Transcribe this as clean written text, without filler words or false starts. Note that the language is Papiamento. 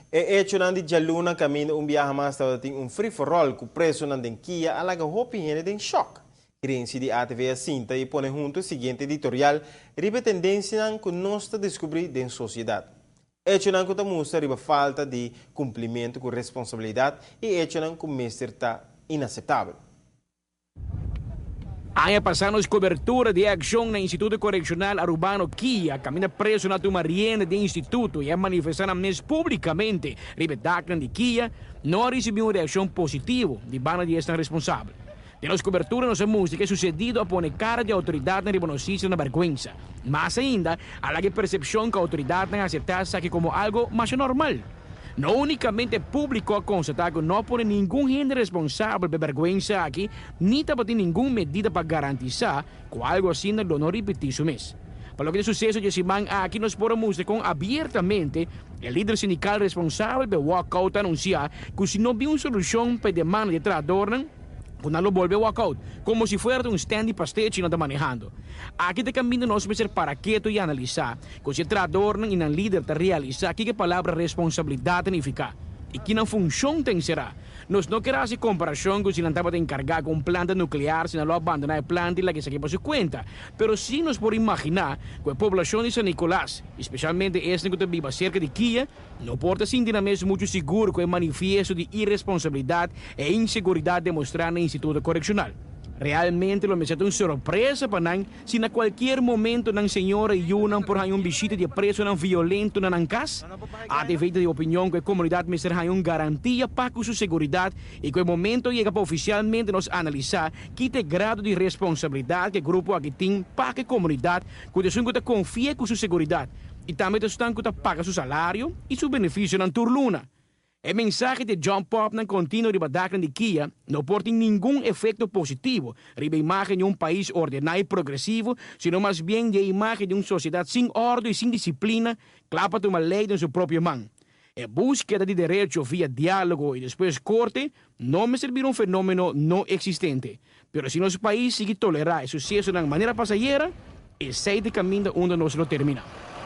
E echonan di djaluna kaminda un biaha mas tabatin un free for all ku presonan den kia a laga hopi hende den shòk. Gerensia di ATV a sinta i pone huntu e siguiente editorial riba e tendensianan ku nos ta deskubrí den sosiedat. Echonan ku ta mustra riba falta di kumplimentu ku responsabilidat i echonan ku mester ta inaseptabel. Aña pasá nos kobertura di e akshon na Instituto Korekshonal Arubano Kia kaminda presonan a tuma rienda di e instituto i a manifestá nan mes públikamente riba e daknan di Kia no a risibí un reakshon positivo di banda di esnan responsabel. Den nos kobertura nos a mustra ku e susedido a pone kara di outoridatnan riba nos isla na bèrgwensa. Mas ainda, a laga e persepshon ku outoridatnan a aseptá esaki komo algu masha normal. No únikamente públiko a konstatá ku no a pone ningun hende responsabel pa e bèrgwensa aki ni tabatin ningun medida pa garantisá ku algu asina lo no ripití su mes. Pa loke ta e suseso dje siman aki nos por a mustra kon abiertamente e lider sindikal responsabel pa e walkout a anunsiá ku si no bin un solushon pa e demanda di e trahadornan ku nan lo bolbe walkout, komo si fuera ta un stand di pastechi nan ta manehando. Aki ta kaminda nos mester para ketu i analisá Ku si e trahadornan i nan lider ta realisá kiko e palabra responsabilidat ta nifiká i ki nan funshon ta enserá. Nos no kier hasi komparashon ku si nan tabata enkargá ku un planta nuklear si nan lo a bandoná e planta i laga esaki pa su kuenta, pero sí nos por imaginá ku e poblashon di San Nicolas, i spesialmente esnan ku ta biba serka di Kia, no por ta sinti nan mes muchu sigur ku e manifiesto di iresponsabilidat e inseguridat demostrá na Instituto Korekshonal. Realmente lo mester ta un sorpresa pa nan Si na kualkier momento nan señora i yunan por haña un bishita di e presonan violento na nan kas, ATV ta di opinion ku e komunidat mester haña un garantia pa ku su seguridat i ku e momento yega pa ofisialmente nos analisá ki ta e grado di responsabilidat ku e grupo aki tin pa ku e komunidat ku ta esun ku ta konfia ku su seguridat i tambe ta esnan ku ta paga su salario i su benefisionan tur luna. E mensahe di e jump upnan continuo riba daknan di Kia no por tin ningun efecto positivo riba e imagen di un pais ordená i progresivo, sino mas bien di e imagen di un sociedad sin ordo i sin disciplina, kla pa tuma ley den su propio man. E buskeda di derecho via dialogo i despues corte no mester bira un fenomeno no existente. Pero si nos pais sigui tolerá e sucesonan manera pasayera, esei ta e caminda unda nos lo termina.